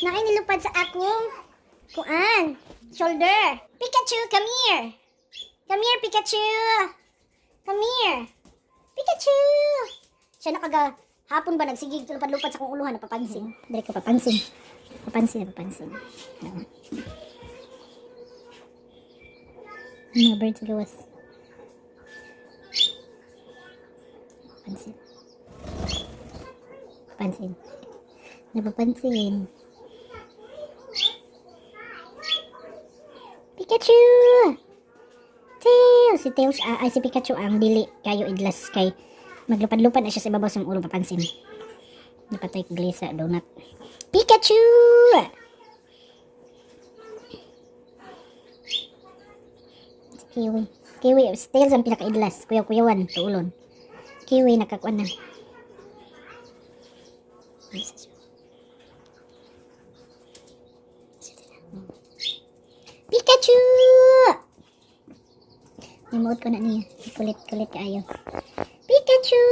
Naay nilupad sa akong kuan, shoulder. Pikachu, come here. Come here, Pikachu. Come here. Pikachu. Siya na kaga hapon ba nagsigig lupad-lupad sa akong uluhan, napapansin. Dili ko papansin. Papansin, papansin. Oo. Mga birds sa gawas. Pansin. Pansin. Napapansin. Pikachu! Tails! Si Tails, ah, ay si Pikachu ang dili kayo idlas kay maglupad-lupad na siya sa ibabaw sa ulo, papansin. Napatay ko glisa, donut. Pikachu! Si Kiwi. Kiwi, si Tails ang pinakaidlas. Kuyaw-kuyawan, tuulon. Kiwi, nakakuan na. Pikachu! Nimuot ko na niya. Kulit-kulit kaayo. Pikachu!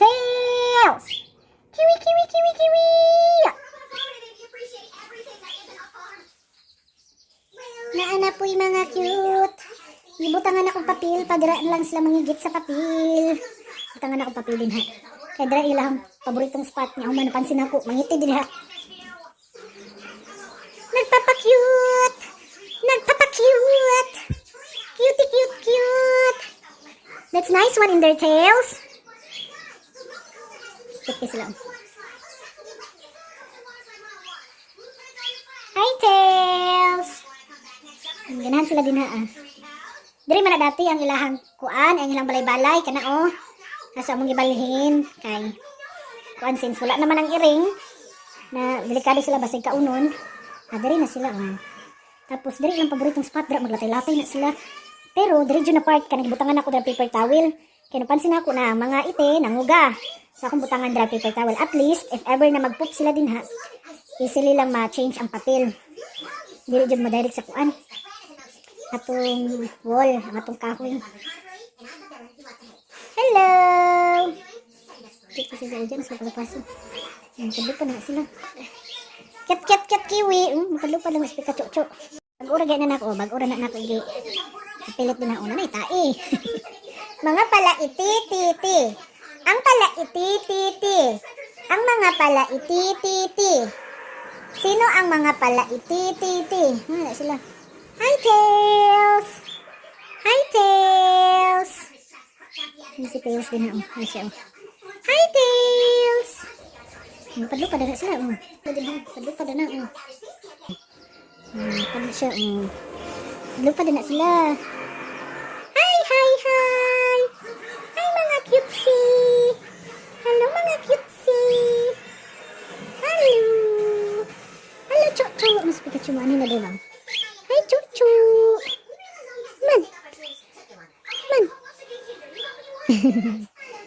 Tails! Kiwi, kiwi, kiwi, kiwi! Naana po'y mga cute. Gibutangan akong papel, padira lang sila mangigit sa papel. Butangan akong papel din ha. Kaya dira ilang paboritong spot niya. Human, napansin ako, mangiti din ha. Nagpapa-cute! Nagpapa-cute! Cutie, cute, cute! That's nice one in their tails. Cute kayo sila. Hi, Tails! Ganahan sila din ha. Ah. Diri man na dati ang ilahang kuan, ang ilang balay-balay kana oh. Kaso among gibalhin kay kuan since wala naman ang iring na delikado sila basig kaunon. Ah, diri na sila oh. Tapos diri lang paboritong spot dira maglatay-latay na sila. Pero diri jud na part kanang gibutangan ako dira paper towel. Kay napansin ako na ang mga ite nanguga sa akong butangan dira paper towel. At least if ever na magpoop sila din ha, easily lang ma-change ang papel. Dili jud mo direct sa kuan. Atong wall, ang atong kahoy. Hello! Cute kasi sa dyan, sa paso. Makadlupa na sila. Kat, kat, kat, kiwi. Makadlupa lang mas Pikachu. Chu. Bag-ura gaya na nako, bag-ura na nako igi. Pilit din na una na itae. Mga pala iti ti ti. Ang pala iti ti ti. Ang mga pala iti ti ti. Sino ang mga pala iti ti ti? Sila. Hi, Tails! Hi, Tails! Ano si Tails din ha? Oh, ano siya, oh. Hi, Tails! Padlupa na sila. Oh. Padlupa na na. Oh. Padlupa siya. Oh. Padlupa na sila. Hi, hi, hi! Hi, mga cutesy! Hello, mga cutesy! Hello! Hello, Chu-Chu! Mas Pikachu mo. Ano na doon lang? Hi, Chu-Chu! Man! Man!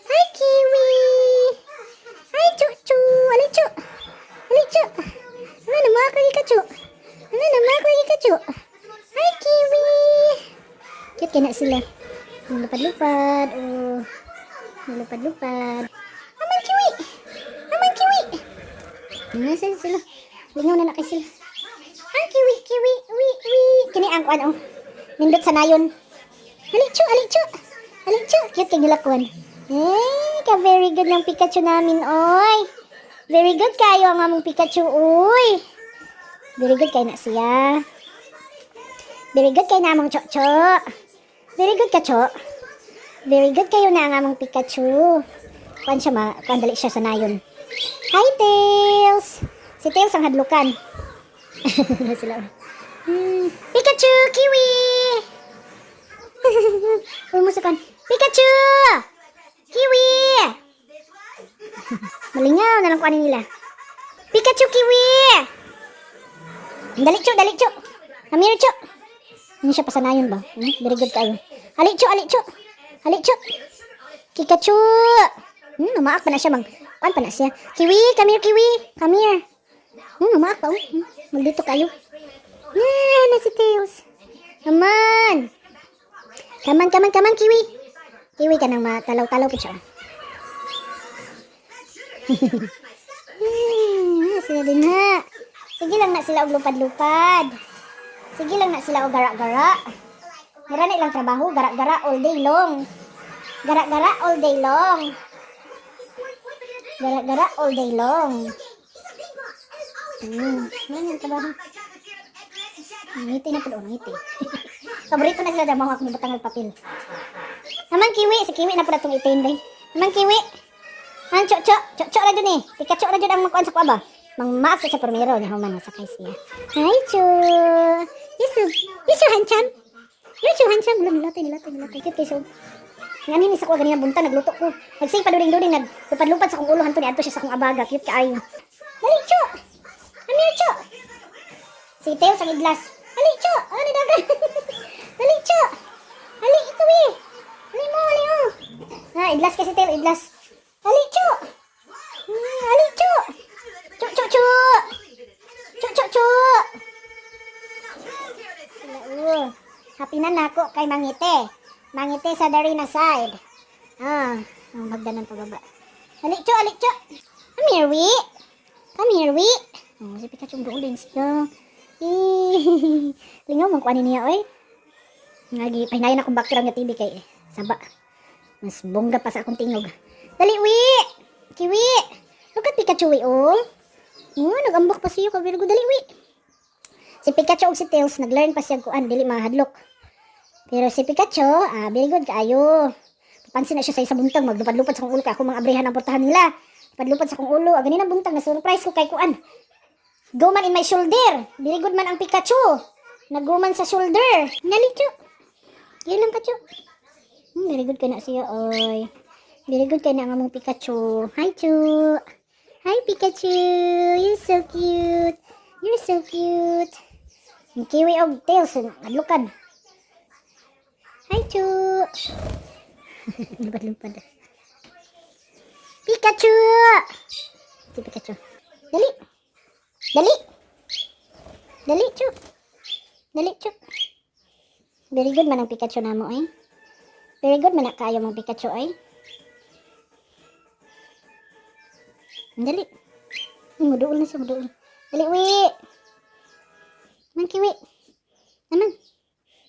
Hi, Kiwi! Hi, Chu-Chu! Ali, Chu! Ali, Chu! Ano na, mga kagi ka, Chu? Ano na, mga kagi ka, Chu? Hi, Kiwi! Cute kaya na sila. Lupad-lupad, oh. Lupad-lupad. Aman, Kiwi! Aman, Kiwi! Nasa sila? Lingaw na na kay sila. Hi, Kiwi, Kiwi, wi, wi. Kini ang kuan, oh. Nindot sa nayon. Ali, Chu! Ali, Chu! Ali, Chu! Cute kay nila kuan. Eh, ka very good ng Pikachu namin, oy. Very good kayo ang among Pikachu, uy. Very good kayo na siya. Very good kayo na among Cho-Cho. Very good ka, Cho. Very good kayo na ang among Pikachu. Kuan siya, ma, kuan dali siya sa nayon. Hi, Tails! Si Tails ang hadlukan. Sila. Pikachu! Kiwi! Uy, musukan. Pikachu! Kiwi! Malingaw na lang kuanin nila. Pikachu, Kiwi! Dali, Chu! Dali, Chu! Come here, Chu! Ano siya pasanayon ba? Very good kayo. Ali, Chu! Ali, Chu! Ali, Chu! Pikachu! Umaak pa na siya. Kuan pa na siya. Kiwi! Come here, Kiwi! Come here! Umaak pa. Oh. Magdito kayo. Na, na si Tails. Come on! Come on, come on, come on, Kiwi! Kiwi ka nang matalaw-talaw po siya. Sila din ha. Sige lang na sila og lupad-lupad. Sige lang na sila og gara-gara. Mura na ilang trabaho, gara-gara all day long. Gara-gara all day long. Gara-gara all day long. Mura na ilang trabaho. Ngiti na pud, oh, ngiti. Paborito na sila damo ako ni butang og papel. Naman kiwi, si kiwi na pud atong itin day. Naman kiwi. Han cho cho, cho cho ra jud ni. Pikachu ra jud ang magkuan sa kuha ba. Mang maak sa primero niya human sakay siya. Hi, Chu. You so handsome. You so handsome. Wala, nilatay, nilatay, nilatay. Cute kay so. Ngani ni sa kuha ganina buntag nagluto ko. Nagsing pa during-during, naglupad-lupad sa akong ulo hanto ni adto siya sa akong abaga. Cute kaayo. Dali, Chu. Come here, Chu. Si Tails ang idlas. Ali, Chu. Ano ni dagan? Dali, Chu. Ali, ikaw eh. Ali mo, ali oh. Ah, idlas kasi Tail, idlas. Ali, Chu. Ali, Chu. Chu, Chu, Chu. Chu, Chu, Chu. Sila, oh. Happy na nako kay mangiti. Mangiti sa Darina side. Ah, ang hagdanan pababa. Ali, Chu, ali, Chu. Come here, Wi. Come here, Wi. Oh, si Pikachu doon din siya. Eh, lingaw man kuan niya oy. Ngagi pahinayon akong background nga TV kay saba. Mas bongga pa sa akong tingog. Dali, Wi. Kiwi. Look at Pikachu, Wi, oh. Oh, nagambak pa siya ka very good. Dali, Wi. Si Pikachu ug si Tails nag-learn pa siya kuan dili mahadlok. Pero si Pikachu, ah, very good kaayo. Papansin na siya sa isa buntag, maglupad-lupad sa akong ulo kay ako mga abrihan ang portahan nila. Lupad-lupad sa akong ulo, ah, ganina buntag na surprise ko kay kuan. Go man in my shoulder. Very good man ang Pikachu. Nag-go man sa shoulder. Nali, Chu. Yun lang ka, Chu. Very good kay na siya, oy. Very good kay na ang among Pikachu. Hi, Chu. Hi, Pikachu. You're so cute. You're so cute. Ang Kiwi og Tails, adlukan. Hi, Chu. Lupad-lupad. Pikachu! Si Pikachu. Dali. Dali. Dali, Chu. Dali, Chu. Very good man ang Pikachu namo eh. Very good man na kaayo mong Pikachu ay. Dali. Muduol na siya, muduol. Dali, wi. Man, Kiwi. Naman.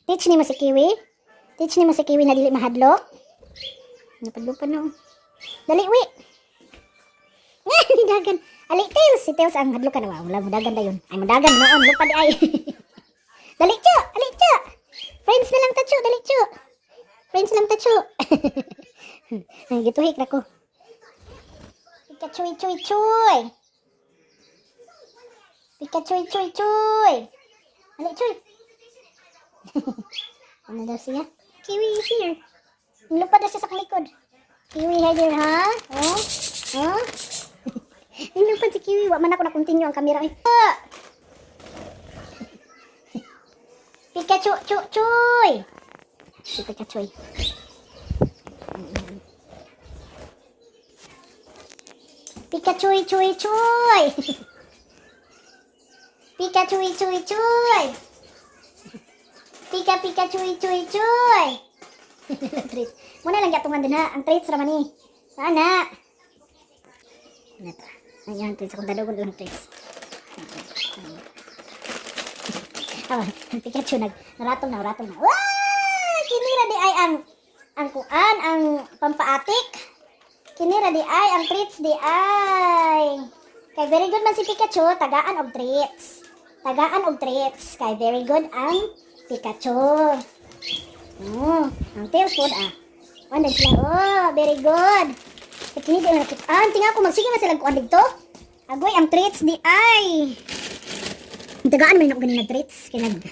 Teach ni mo si Kiwi. Teach ni mo si Kiwi na dili mahadlok. Napadlupan na, oh. Dali, wi. Dagan. Ali, Tails. Si Tails ang hadlokan na. Wala, mudagan dayon. Ay, mudagan noon. Lupad ay. Dali, Chu. Ali, Chu. Friends na lang ta, Chu. Dali, Chu. Friends lang ta, Chu. Ay, gituhik na ko. Pikachu, chuy, chuy. Pikachu, chuy, chuy. Ali, chuy. Ano daw siya? Kiwi is here. Lupad na siya sa akong likod. Kiwi, hi there, ha? Oh? Oh? Nilupad si Kiwi. Wa man ako na-continue ang camera. Ay. Ah! Pikachu, chu, chuy! Si Pikachu. Pikachu, chuy, chuy! Pikachu, chuy, chuy! Pika, pika, chuy, chuy, chuy! Treats. Muna lang gatungan din ha. Ang treats raman ni. Sana. Neta. Ayan, treats. Akong dadogon lang treats. Ah, ang Pikachu nag naratong na, ratong na. Wah! Kinira di ay ang kuan, ang pampaatik. Kinira di ay ang treats di ay. Kay very good man si Pikachu, tagaan og treats. Tagaan og treats. Kay very good ang Pikachu. Oh, ang Tails pod ah. Kuan din sila. Oh, very good. Kay kini di man nakita. Ah, tinga ko magsige man sila kuan didto. Agoy ang treats di ay. Tagaan man ako ganina treats kay nag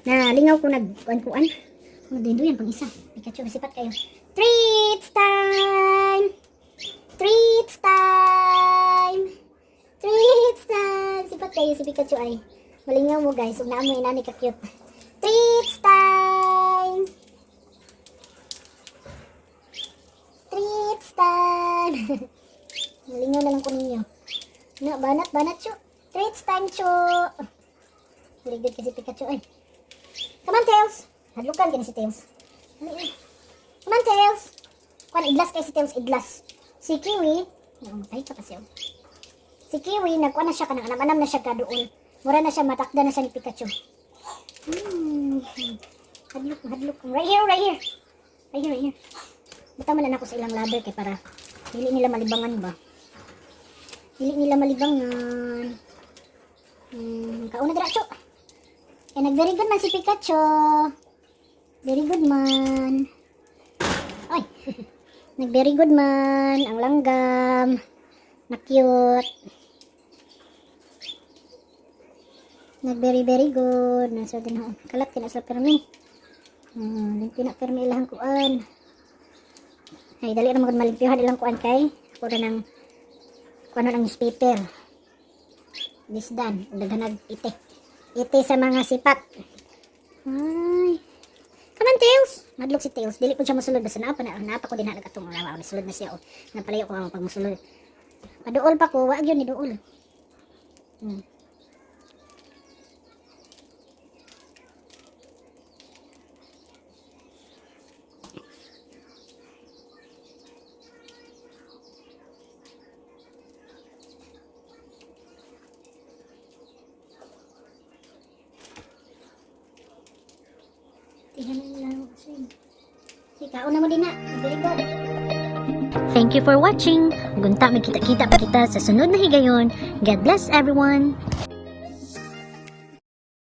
na lingaw ko nag kuan kuan. Ano din yan pang isa. Pikachu, sipat kayo. Treats time. Treats time. Treats time. Sipat kayo si Pikachu ay. Malingaw mo, guys. Ug naa mo inani ka cute. Treats time. Treats time. Malingaw na lang ko ninyo. Na, banat, banat, chu. Treats time, chu. Very good kasi Pikachu ay. Come on, Tails. Hadlukan kini si Tails. Dali, eh. Come on, Tails. Kuan, idlas kay si Tails, idlas. Si Kiwi, Oo, kahit pa kasi, oh. Si Kiwi, nagkuha na siya kanang anam-anam na siya kaduol. Mura na siya, matakda na siya ni Pikachu. Hadlok, hadlok. Right here, right here. Right here, right here. Butang man na ako sa ilang ladder kay para dili nila malibangan ba. Dili nila malibangan. Kauna dira, Chu. Eh, nag very good man si Pikachu. Very good man. Ay. Nag very good man ang langgam. Na cute. Nag very very good. Nasa din ho. Kalat kina sa permi. Limpi na permi ilang kuan. Ay, dali ra magud malimpyuhan ilang kuan kay ako ra nang kuan ang newspaper. This done. Daghanag ite. Ite sa mga sipat. Ay. Come on, Tails. Madlok si Tails. Dili po siya mosulod. Basta naa pa na, naa pa ko din na nagkatong rawa. Nisulod na siya. Oh. Napalayo ko ang pag musulod. Paduol pa ko. Wag yun ni duol. Tingnan na lang. Sige, kaon na mo din na. Very good. Thank you for watching. Gunta magkita-kita pa kita sa sunod na higayon. God bless everyone.